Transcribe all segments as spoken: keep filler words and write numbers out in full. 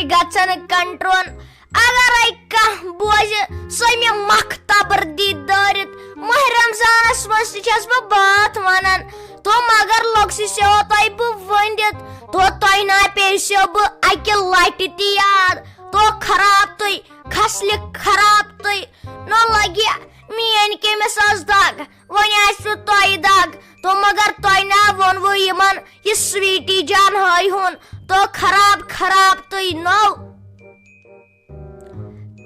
گژھن کنٹرول۔ اگرے کانٛہہ بوزِ، سۄ مےٚ مۄکھ تبر دی دٲرِتھ۔ ماہِ رمضانس منٛز تہِ چھَس بہٕ بٲتھ ونان، تو مگر لوٚگسِسیو تۄہہِ بہٕ ؤنِتھ، تو تۄہہِ نا پیٚیہِ سیو بہٕ اکہِ لٹہِ تہِ یاد، تو خراب تُہۍ، خصلہِ خراب تُہۍ، نہ لگہِ میٲنۍ کٔمِس ٲس دگ، وۄنۍ آسہِ تۄہہِ دگ، تو مگر تۄہہِ نا ووٚنوٕ یِمن یہِ سویٹی جان ہٲے ہُن، تو خراب خراب تُہۍ نو۔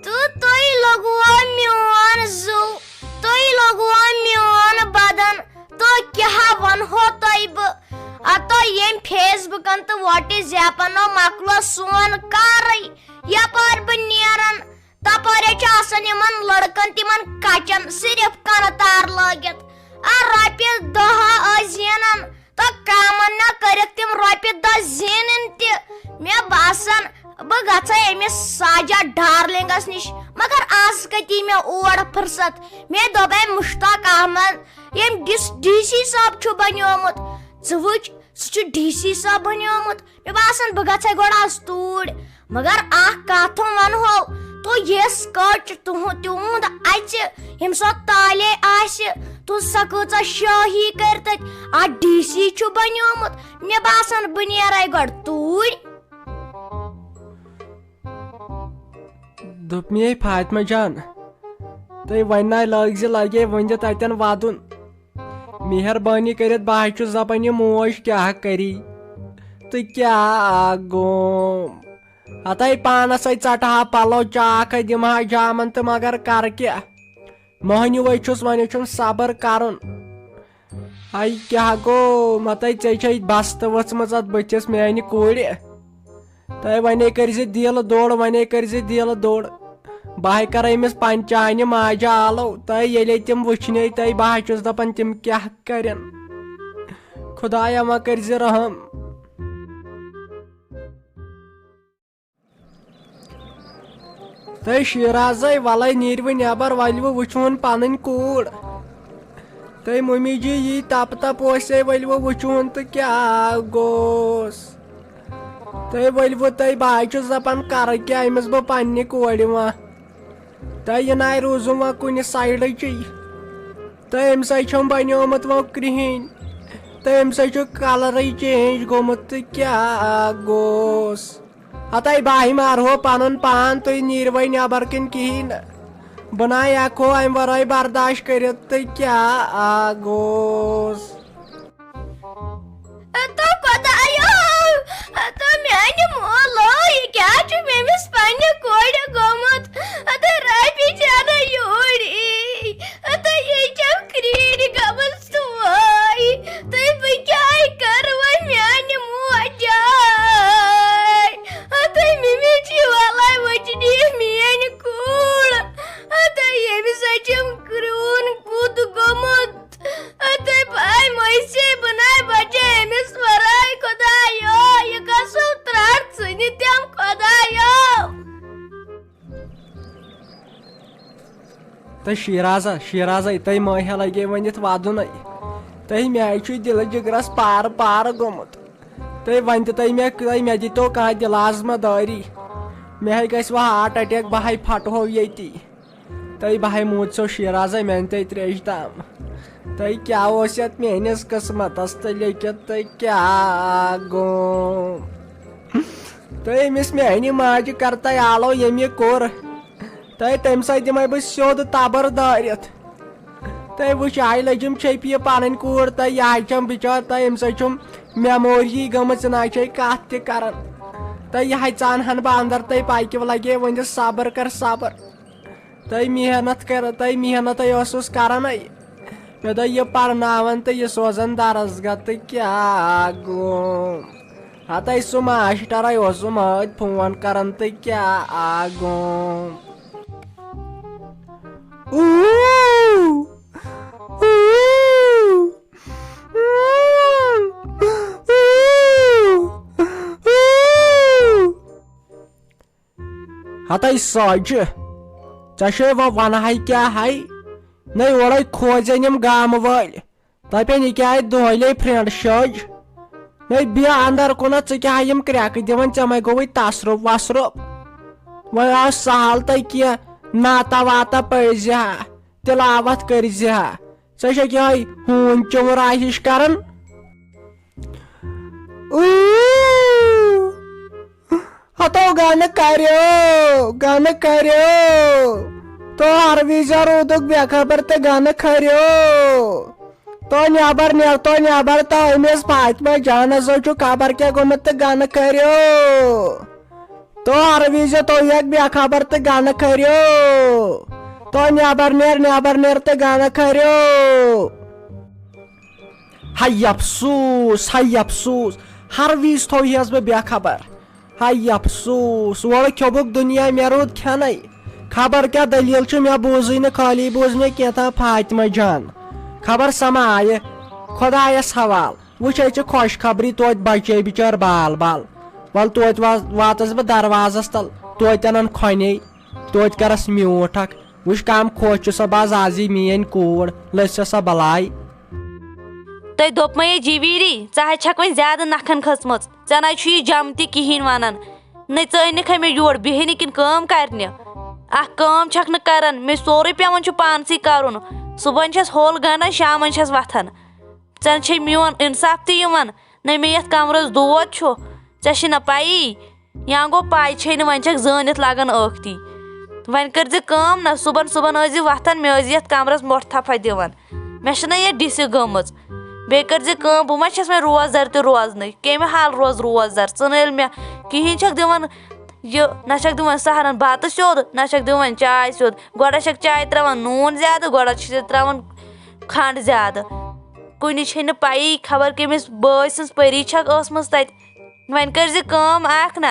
تہٕ تُہۍ لوٚگوا میون زُو، تُہۍ لوٚگوا میون بدن، تہٕ کیٛاہ وَنہو تۄہہِ بہٕ؟ اَتو ییٚمۍ فیس بُکَن تہٕ واٹس ایپَن مۄکلو سون کارٕے۔ یَپٲرۍ بہٕ نیران، تَپٲرۍ چھِ آسان یِمَن لٔڑکَن تِمَن کَچَن صرف کَنہٕ تار لٲگِتھ۔ آ، رۄپیہِ دَہ ٲسۍ زینان، تہٕ کامن نہ کٔرِکھ تِم رۄپیہِ دہ زینٕنۍ تہِ۔ مےٚ باسان، بہٕ گژھے أمِس ساجہ ڈارلنگس نِش، مگر از کتی مےٚ اور فرصت۔ مےٚ دوٚپ أمۍ مشتاق احمد، ییٚمۍ ڈس-، ڈی سی صٲب چھُ بنیومُت۔ ژٕ وٕچھ، سُہ چھُ ڈی سی صٲب بنیومُت۔ مےٚ باسان، بہٕ گژھے گۄڈٕ از توٗرۍ۔ مگر اکھ کتھ ونہو، تو یس کٔچ تُہُنٛد، تِہُنٛد اَژِ، ییٚمہِ ساتہٕ تالے آسہِ، تو سۄ کۭژاہ شٲہی کرِ تتہِ۔ اتھ ڈی سی چھُ بنیومُت۔ مےٚ باسان، بہٕ نیرے گۄڈٕ توٗرۍ۔ دوٚپ مے فاطمہ جان، تُہۍ وۄنۍ ناے لٲگۍ زِ لگے وۄنۍ دِ تتٮ۪ن ودُن۔ مہربٲنی کٔرِتھ، بہٕ حظ چھُس دپان، یہِ موج کیٛاہ کری تہٕ کیٛاہ گوم۔ ہتے پانس سۭتۍ ژٹہٕ ہا پلو، چاکھ ہے دِمہٕ ہا جامن تہٕ مگر کرٕ کیٛاہ؟ مٔہنیوٗ ہے چھُس، وۄنۍ چھُم صبر کرُن۔ ہاے کیٛاہ گوٚو؟ متے ژےٚ چھے بستہٕ ؤژھمٕژ اتھ بٕتھِس میانہِ کورِ۔ تہٕ وۄنے کٔرۍ زِ دِل دوٚر، وۄنے کٔرۍ زِ دِل دوٚر۔ بہٕ ہاے کرٕ أمِس پنچاینہِ ماجہِ آلو۔ تہٕ ییٚلے تِم وٕچھنے، تہٕ بہٕ ہاے چھُس دپان، تِم کیٛاہ کرن؟ خدایا، وۄنۍ کٔرۍ زِ رحم۔ تہٕ شیرازے، ولے نیٖرِوٕ نٮ۪بر، ؤلِوٕ وٕچھون پنٕنۍ کوٗر۔ تہٕ مُمی جی یی تپ تپ اوسے، ؤلِوٕ وٕچھون تہٕ کیٛاہ گوٚوس۔ تہٕ ؤلِوٕ تہٕ، بہٕ حظ چھُس دپان، کرٕ کیٛاہ أمِس بہٕ پننہِ کورِ وۄنۍ؟ تہٕ یہِ ناے روٗزُم وۄنۍ کُنہِ سایڈٕچی۔ تہٕ أمِس حظ چھُم بنیومُت وۄنۍ کرٛہِنۍ۔ تہٕ أمِس حظ چھُ کلرٕے چینج گوٚمُت تہٕ کیٛاہ گوٚوس؟ ہتے بہٕ ہاے مارہو پنُن پان، تُہۍ نیٖرِوَے نٮ۪بر کِنۍ کِہیٖنۍ نہٕ۔ بہٕ ناے ہٮ۪کہو امہِ ورٲے برداش کٔرِتھ تہٕ کیٛاہ گوٚوس؟ اتو خۄدایو، اتو میانہِ مولو، یہِ کیٛاہ چھُ مےٚ أمِس پننہِ کورِ گوٚمُت؟ اتو ربی جانہ یوٗرۍ یی، اتو یہِ چھم کرٛیٖرِ گٔمٕژ سۄے۔ تہٕ بہٕ کیٛاہ کرٕ وۄنۍ میانہِ موجے؟ اتو مِمی چھِ وَلے وٕچھنہِ میٲنۍ کوٗر۔ اتو ییٚمِس سۭتۍ چھُم کرٛہُن کُد گوٚمُت۔ اتھے پاے مٔسے بناے بچے أمِس ورٲے خۄدایو، یہِ قسم ترٛٹھ ژھٕنہِ تِم خۄدایو۔ تہٕ شیرازا، شیرازا، تۄہہِ مٲہیا لگے ؤنِتھ ودُن۔ تۄہہِ مےٚ چھُ دِلہٕ جگرس پار پار گوٚمُت۔ تُہۍ ؤنۍ تہِ تُہۍ مےٚ، تُہۍ مےٚ دِتو کانٛہہ دِلاسہٕ ما دٲری۔ مےٚ ہے گژھِ وۄنۍ ہارٹ اٹیک، بہٕ ہے پھٹہو ییٚتی۔ تہٕ بہٕ ہے موٗد سو شیرازے میانہِ تہٕ تریش دام۔ تہٕ کیٛاہ اوس یتھ میٲنِس قسمتس تہٕ لیکھِتھ تہٕ کیٛاہ گوٚو؟ تہٕ أمِس میانہِ ماجہِ کرتَے آلو ییٚمۍ یہِ کوٚر۔ تہٕ تمہِ سۭتۍ دِمے بہٕ سیوٚد تبر دٲرِتھ۔ تہٕ وٕچھ، آے لٔجِم چھپہِ یہِ پنٕنۍ کوٗر، تہٕ یہِ آے چھم بِچار، تہٕ أمۍ سۭتۍ چھُم میموری گٔمٕژ، نہ چھے کتھ تہِ کران۔ تہٕ یہِ ہے ژانہن بہٕ اندر، تہٕ پکہِ لگے ؤنِتھ صبر کر صبر۔ تہٕ محنت کر، تہٕ محنت ہے اوسُس کران ہے۔ مےٚ دوٚپ، یہِ پرناون تہٕ یہِ سوزن درسگاہ، تہٕ کیٛاہ گوٚو؟ ہتے سُہ ماشٹرے اوسُم ٲدۍ فون کران، تہٕ کیٛاہ گوٚو؟ اوٗ! اوٗ! اوٗ! اوٗ! ہتے ساجہِ، ژےٚ چھے وۄنۍ ونہے کیٛاہ ہے؟ نے اورے کھوژن یِم گامہٕ وٲلۍ۔ دپن، یہِ کیٛاہ دۄہلے فرینڈ شٲج؟ ہے بیٚہہ اندر کُنتھ، ژٕ کیٛاہ یِم کرٛٮ۪کہٕ دِوان؟ ژےٚ مَے گوٚوُے تصرُف وصرُف؟ وۄنۍ آو سہل تہٕ کینٛہہ، نعتہ وعتہ پٔرۍ زِ ہا، تلاوت کٔرۍ زِ ہا۔ ژےٚ چھَکھ یِہوٚے ہوٗنۍ چوٗنٛرا ہِش کران۔ اوٗ، ہتو گنہٕ کریو، گنہٕ کریو۔ تو ہر وِزِ روٗدُکھ بے خبر تہٕ گنہٕ کریو۔ تو نٮ۪بر نیر، تو نٮ۪بر، تو أمِس فاطمہ جانس زو چھُ خبر کیٛاہ گوٚمُت تہٕ گنہٕ کریو۔ تو ہر وِزِ تو یک بے خبر تہٕ گنہٕ کریو۔ تو نٮ۪بر نیر، نٮ۪بر نیر تہٕ گنہٕ کریو۔ ہاے افسوس، ہاے افسوس، ہر وِزِ تھوہیس بہٕ بے خبر۔ ہاے افسوس، اورٕ کھیوٚبُکھ دُنیا، مےٚ روٗد کھٮ۪نَے۔ خبر کیٛاہ دٔلیٖل چھِ، مےٚ بوٗزٕے نہٕ، خٲلی بوٗز مےٚ کینٛہہ تام فاطمہ جان۔ خبر سما آیہِ، خۄدایَس حوال۔ وٕچھ، أسۍ چھِ خۄشخبری، توتہِ بچے بِچٲر بال بال۔ وَلہٕ توتہِ وا-، واتَس بہٕ دروازَس تَل، توتہِ اَنَن کھۄنے، توتہِ کَرَس میوٗٹھ اَکھ۔ وٕچھ، کَم خۄش چھُ سا بہٕ آز، آز یی میٛٲنۍ کوٗر، لٔژھ سا بَلاے۔ تۄہہِ دوٚپمَے یے جِویٖری، ژٕ حظ چھَکھ وۄنۍ زیادٕ نَکھَن کھٔژمٕژ۔ ژےٚ نہ چھُ یہِ جَم تہِ کِہیٖنۍ وَنان۔ نَے ژٕ أنِکھ مےٚ یور بِہِنہِ کِنہٕ کٲم کَرنہِ؟ اَکھ کٲم چھَکھ نہٕ کَران، مےٚ سورُے پٮ۪وان چھُ پانسٕے کَرُن۔ صُبحَن چھَس ہوٚل گَنٛڈان، شامَن چھَس وۄتھان۔ ژےٚ نہ چھے میون اِنصاف تہِ یِوان، نَے مےٚ یَتھ کَمرَس دود چھُ۔ ژےٚ چھے نہ پَیی۔ یا گوٚو پَے چھے نہٕ، وۄنۍ چھَکھ زٲنِتھ لَگان ٲکھتی۔ وۄنۍ کٔرۍ زِ کٲم نہ، صُبحَن صُبحَن ٲسۍ زِ وۄتھان، مےٚ ٲسۍ زِ یَتھ کَمرَس مۄٹھ تھپھا دِوان۔ مےٚ چھَنہ یَتھ ڈِسہِ گٔمٕژ۔ بیٚیہِ کٔرۍ زِ کٲم، بہٕ ما چھَس وۄنۍ روزدَر تہِ روزنٕے؟ کَمہِ حال روزٕ روزدَر؟ ژٕ نہٕ ییٚلہِ مےٚ کِہیٖنۍ چھَکھ دِوان، یہِ نہ چھَکھ دِوان سَحرَن بَتہٕ سیوٚد، نہ چھَکھ دِوان چاے سیوٚد۔ گۄڈٕ چھَکھ چاے ترٛاوان نوٗن زیادٕ، گۄڈٕ چھِ ژٕ ترٛاوان کھنٛڈ زیادٕ۔ کُنہِ چھے نہٕ پَیی، خبر کٔمِس بٲے سٕنٛز پٔری چھَکھ ٲسمٕژ تَتہِ۔ وۄنۍ کٔرۍ زِ کٲم اَکھ نہ،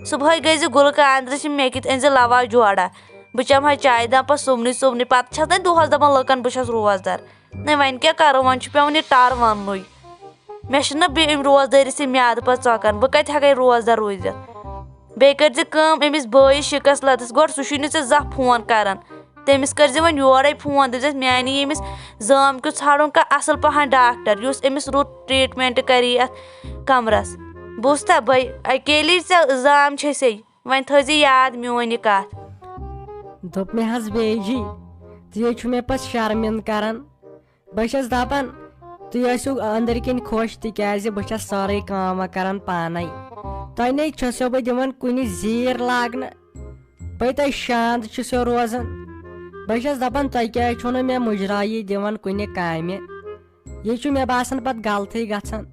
صُبحٲے گٔے زِ گُلہٕ کاندرِ چھِ مےٚ کِتھ أنۍ زِ لَوا جوڑا۔ بہٕ چَمہٕ ہا چایہِ دام پَتہٕ صُبنٕے صُبنٕے۔ پَتہٕ چھَس نَے دۄہَس دَپان لُکَن بہٕ چھَس روزدَر۔ نَے وۄنۍ کیٛاہ کَرو، وۄنۍ چھُ پٮ۪وان یہِ ٹَر وَننُے۔ مےٚ چھِنہٕ بیٚیہِ اَمہِ روزدٲری سۭتۍ میٛادٕ پَتہٕ ژۄکان، بہٕ کَتہِ ہٮ۪کَے روزدَر روٗزِتھ؟ بیٚیہِ کٔرۍ زِ کٲم، أمِس بٲیِس شِکَس لَتَس گۄڈٕ، سُہ چھُے نہٕ ژےٚ زانٛہہ فون کَران۔ تٔمِس کٔرۍ زِ وۄنۍ یورَے فون، دٔپۍ زٮ۪س، میٛانہِ ییٚمِس زٲم کیُتھ ژھانٛڈُن کانٛہہ اَصٕل پَہَن ڈاکٹر، یُس أمِس رُت ٹرٛیٖٹمٮ۪نٛٹ کَری اَتھ کَمرَس۔ بوٗزتھا، بَے اَکیلی ژےٚ زام چھے سے، وۄنۍ تھٲیزِ یاد میٛٲنۍ یہِ کَتھ۔ دوٚپ مےٚ حظ بیٚیہِ جی، تُہۍ حظ چھُو مےٚ پَتہٕ شرمِنٛد کَران۔ بہٕ چھَس دَپان، تُہۍ ٲسِو أنٛدٕرۍ کِنۍ خۄش، تِکیٛازِ بہٕ چھَس سٲرٕے کٲم وۄنۍ کَران پانَے۔ تۄہہِ نے چھَسو بہٕ دِوان کُنہِ زیٖر لاگنہٕ۔ بہٕ تۄہہِ شانٛد چھُسو روزان۔ بہٕ چھَس دَپان، تۄہہِ کیٛازِ چھُو نہٕ مےٚ مُجرایی دِوان کُنہِ کامہِ؟ یہِ چھُ مےٚ باسان پَتہٕ غلطٕے گژھان۔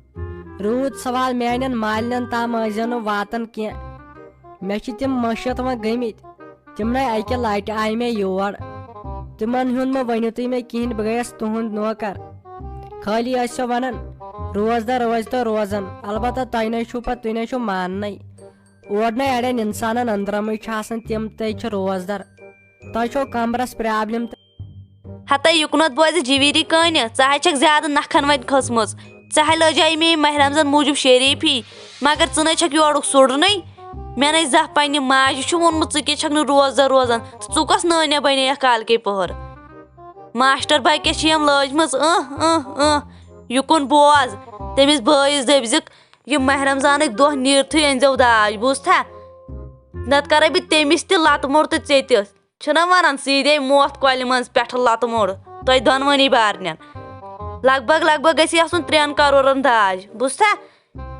روٗد سوال، میٛانٮ۪ن مالِنٮ۪ن تام ٲسۍزیو نہٕ واتان کینٛہہ۔ مےٚ چھِ تِم مٔشِتھ وۄنۍ گٔمٕتۍ۔ تِمنٕے اَکہِ لَٹہِ آیہِ مےٚ یور۔ تِمَن ہُنٛد مہٕ ؤنِو تُہۍ مےٚ کِہیٖنۍ، بہٕ گٔیَس تُہُنٛد نوکر۔ خٲلی ٲسِو وَنان، روزدَر روزِ تہٕ روزَن۔ البتہ تۄہہِ نَے چھُو پَتہٕ، تُہۍ نَے چھُو ماننَے۔ اورٕ نَے اَڑٮ۪ن اِنسانَن أنٛدرَمٕے چھِ آسان، تِم تہِ چھِ روزدَر۔ تۄہہِ چھو کَمرَس پرٛابلِم تہٕ۔ ہَتَے یُکنَتھ بوزِ جِویٖری کٲنہِ، ژٕ ہَے چھَکھ زیادٕ نَکھَن وَتہِ کھٔژمٕژ۔ ژےٚ ہَے لٲجیٛاے مےٚ یہِ ماہِ رمضان موٗجوٗب شریٖفی، مگر ژٕ نَے چھَکھ یورُک سُڑنٕے۔ مےٚ نَے زانٛہہ پنٛنہِ ماجہِ چھُ ووٚنمُت، ژٕ کیٛاہ چھَکھ نہٕ روزدَر روزان، تہٕ ژٕ کۄس نٲنۍ بَنے یَکھ کالکے پٔہر؟ ماسٹر بَے کیٛاہ چھِ یِم لٲجمٕژ؟ اۭں، اۭں، اۭں۔ یُکُن بوز، تٔمِس بٲیِس دٔپۍ زِ، یہِ ماہِ رمضانٕکۍ دۄہ نیٖرتھٕے أنۍزیو داج، بوٗزتھا؟ نَتہٕ کَرَے بہٕ تٔمِس تہِ لَتہٕ موٚر تہٕ ژےٚ تہِ۔ چھِنہ وَنان سیٖدے موتھ کۄلہِ منٛز پٮ۪ٹھٕ لَتہٕ موٚر، تۄہہِ دۄنوٕنی بارنٮ۪ن۔ لگ بگ، لگ بگ گژھِ آسُن ترٛٮ۪ن کَرورَن داج، بوٗزتھا؟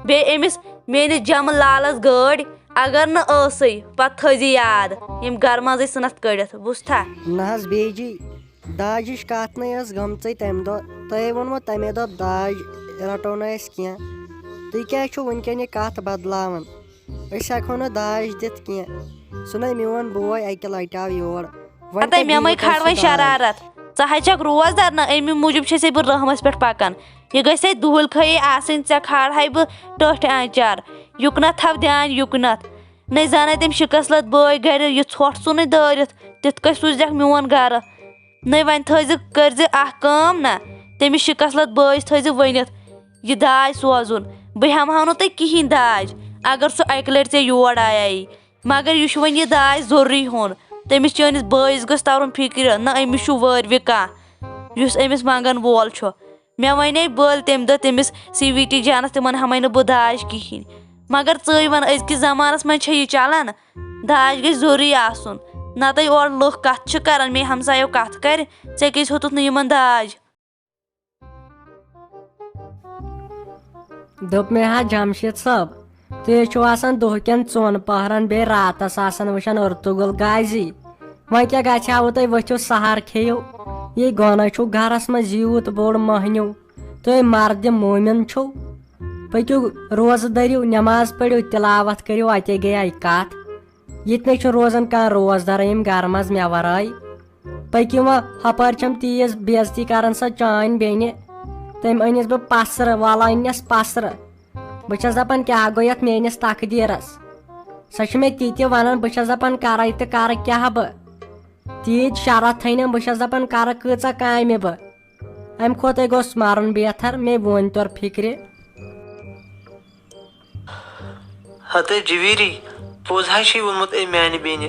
بیٚیہِ أمِس میٛٲنِس جَمہٕ لالَس گٲڑۍ، اگر نہٕ ٲسٕے، پَتہٕ تھٲیزِ یاد، ییٚمۍ گَرٕ منٛزٕے ژھٕنَتھ کٔڑِتھ، بوٗزتھا؟ نہ حظ بیجی، داجِچ کَتھ نَے ٲس گٔمژٕے تَمہِ دۄہ۔ تۄہے ووٚنمُت تَمے دۄہ داج رَٹو نہٕ أسۍ کینٛہہ۔ تُہۍ کیٛازِ چھِو وٕنکٮ۪ن یہِ کَتھ بَدلاوان؟ أسۍ ہٮ۪کہو نہٕ داج دِتھ کینٛہہ۔ سُہ نَے میون بوے اَکہِ لَٹہِ آو یور۔ وۄنۍ ہتے کیٛاہ مےٚ دِیِو مَے تۄہہِ کھارٕ سُہ وۄنۍ داج؟ شرارت۔ ژٕ ہَے چھَکھ روزدَر نہ، اَمی موٗجوٗب چھَسے بہٕ رٲہمَس پٮ۪ٹھ پَکان۔ یہِ گژھِ ہے دُہٕلۍ خٲہی آسٕنۍ، ژےٚ کھارہَے بہٕ ٹٲٹھۍ آنٛچار۔ یُکنَتھ تھاو دھیان، یُکنَتھ۔ نَے زانَے تٔمۍ شِکَس لَد بٲے گَرِ یہِ ژھۄٹھ ژھُنٕے دٲرِتھ، تِتھ کٔنۍ سوٗزِکھ میون گَرٕ۔ نَے وۄنۍ تھٲیزِ، کٔرزِ اَکھ کٲم نہ، تٔمِس شِکَس لَد بٲیِس تھٲیزِ ؤنِتھ، یہِ داج سوزُن۔ بہٕ ہٮ۪مہٕ ہاو نہٕ تۄہہِ کِہیٖنۍ داج، اگر سُہ اَکہِ لَٹہِ ژےٚ یور آیی۔ مگر یہِ چھُ وۄنۍ یہِ داج ضروٗری ہیوٚن۔ تٔمِس چٲنِس بٲیِس گٔژھ تَرُن فِکرِ، نہ أمِس چھُ وٲروِ کانٛہہ، یُس أمِس منٛگَن وول چھُ۔ مےٚ وَنے بٔلۍ تَمہِ دۄہ تٔمِس سویٖٹی جانَس، تِمَن ہٮ۪مَے نہٕ بہٕ داج کِہیٖنۍ۔ مگر ژٕے وَن، أزکِس زمانَس منٛز چھےٚ یہِ چَلان؟ داج گژھِ ضروٗری آسُن، نَتہٕ اورٕ لُکھ کَتھ چھِ کَران، مے ہمسایو کَتھ کَرِ، ژےٚ کیٛازِ ہیوٚتُتھ نہٕ یِمَن داج؟ دوٚپ مےٚ، ہا جمشید صٲب، تُہۍ چھِو آسان دۄہ کٮ۪ن ژۄن پہرن بیٚیہِ راتس آسان وٕچھان ارطغل غازی۔ وۄنۍ کیٛاہ گژھِ ہاوٕ تۄہہِ؟ ؤتھِو سحر کھیٚیِو۔ یہِ گۄنہ چھُو گرس منٛز یوٗت بوٚڑ مٔہنیوٗ۔ تُہۍ مردِ مومن چھِو۔ پٔکِو روزٕ دٔرِو، نٮ۪ماز پٔرِو، تلاوت کٔرِو، اتے گٔیے کتھ۔ ییٚتہِ نَے چھُنہٕ روزان کانٛہہ روزدار ییٚمہِ گرٕ منٛز مےٚ ورٲے۔ پٔکِو وۄنۍ، ہۄپٲرۍ چھَم تیٖژ بے عزتی کران سۄ چٲنۍ بیٚنہِ۔ تٔمۍ أنِس بہٕ پسرٕ، وَلہٕ أنِس پسرٕ۔ بہٕ چھَس دَپان، کیٛاہ گوٚو یَتھ میٛٲنِس تقدیٖرَس؟ سۄ چھِ مےٚ تہِ تہِ وَنان، بہٕ چھَس دَپان، کَرَے تہٕ کَرٕ کیٛاہ بہٕ؟ تیٖتۍ شرط تھٲینَم، بہٕ چھَس دَپان، کَرٕ کۭژاہ کامہِ بہٕ؟ اَمہِ کھۄتَے گوٚژھ مَرُن بہتر، مے ووٚن تورٕ فِکرِ۔ ہتے جویری، پوٚز ہا چھے ووٚنمُت أمۍ میانہِ بیٚنہِ،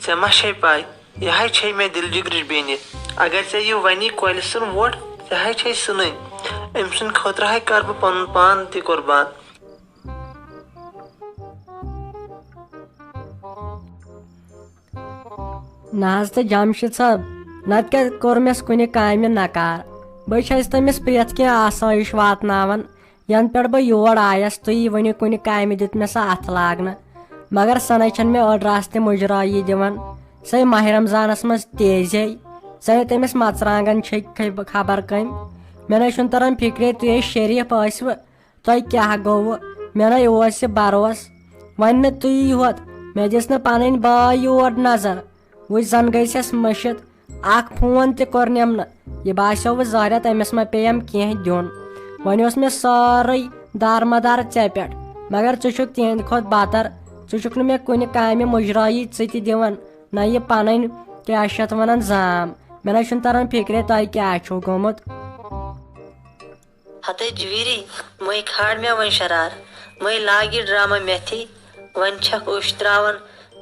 ژےٚ ما چھے پَے، یہِ ہاے چھے مےٚ دِل جِگرٕچ بیٚنہِ۔ اگر ژےٚ یہِ وَنی کۄلہِ سُنٛد ووٹ، ژےٚ ہاے چھے سٕنٕنۍ۔ أمۍ سٕنٛدِ خٲطرٕ ہاے کَرٕ بہٕ پَنُن پان تہِ قۄربان۔ نہ حظ تہٕ جمشید صٲب، نتہٕ کیٛاہ کوٚر مےٚ کُنہِ کامہِ نکار؟ بہٕ چھَس تٔمِس پرٛٮ۪تھ کینٛہہ آسٲیِش واتناوان، ینہٕ پٮ۪ٹھ بہٕ یور آیس۔ تُہی ؤنِو، کُنہِ کامہِ دیُت مےٚ سۄ اتھٕ لاگنہٕ، مگر سۄ نَے چھَنہٕ مےٚ أڑ راستہٕ مُجرایی دِوان۔ سۄے ماہِ رمضانس منٛز تیزے، سۄے تٔمِس مرژٕوانٛگن چھٔکۍ خبر کٔمۍ۔ مےٚ نَے چھُنہٕ تران فِکرے، تُہۍ ہے شریٖف ٲسوٕ، تۄہہِ کیٛاہ گوٚوٕ؟ مےٚ نَے اوس یہِ بروس۔ وۄنۍ نہٕ تُہی یوت، مےٚ دِژ نہٕ پنٕنۍ بٲے یور نظر۔ وٕچھ زن گٔے سٮ۪س مٔشِتھ۔ اکھ فون تہِ کوٚرنٮ۪م نہٕ۔ یہِ باسیو وۄنۍ ظٲہرا تٔمِس ما پیٚیم کینٛہہ دیُن۔ وۄنۍ اوس مےٚ سٲرٕے دارمدار ژےٚ پٮ۪ٹھ، مگر ژٕ چھُکھ تِہنٛدِ کھۄتہٕ بدتر۔ ژٕ چھُکھ نہٕ مےٚ کُنہِ کامہِ مُجرٲیی ژٕ تہِ دِوان، نہ یہِ پنٕنۍ کیٛاہ چھِ اتھ ونان زام۔ مےٚ نَے چھُنہٕ تران فِکرے تۄہہِ کیٛاہ چھُو گوٚمُت۔ ہتے جویری، مے کھار مےٚ وۄنۍ شرار، مے لاگ یہِ ڈرامہ میتھی۔ وۄنۍ چھکھ اوٚش تراوان،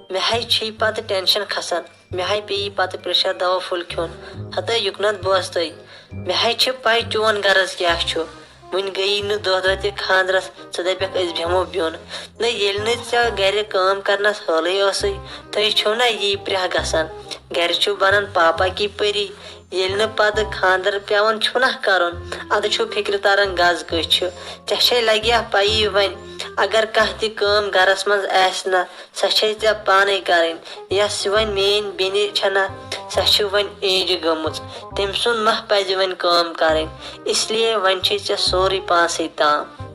مےٚ ہے چھی پتہٕ ٹینشن کھسان، مےٚ ہے پیٚیہِ پتہٕ پریشر دوا پھوٚل کھیوٚن۔ ہتے یُکنتھ بوز تُہۍ، مےٚ ہے چھِ پے چون غرض کیٛاہ چھُ۔ وُنہِ گٔیی نہٕ دۄہ دۄہ تہِ خاندرس، ژٕ دپکھ أسۍ بیٚہمو بیوٚن۔ نہ، ییٚلہِ نہٕ ژےٚ گرِ کٲم کرنس حٲلٕے ٲسٕے، تُہۍ چھِو نا یی پرٛاہ گژھان۔ گرِ چھِو بنان پاپا کی پٔری۔ ییٚلہِ نہٕ پتہٕ خاندر پٮ۪وان چھُنہ کرُن، ادٕ چھُو فِکرِ تران غز کٔژ چھِ۔ ژےٚ چھے لگیا پیی وۄنۍ، اگر کانٛہہ تہِ کٲم گرس منٛز آسہِ نہ، سۄ چھے ژےٚ پانے کرٕنۍ۔ یۄس وۄنۍ میٲنۍ بیٚنہِ چھنہ، سۄ چھِ وۄنۍ ایجہِ گٔمٕژ، تٔمۍ سُنٛد مہ پزِ وۄنۍ کٲم کرٕنۍ، اس لیے وۄنۍ چھے ژےٚ سورُے پانسٕے تام۔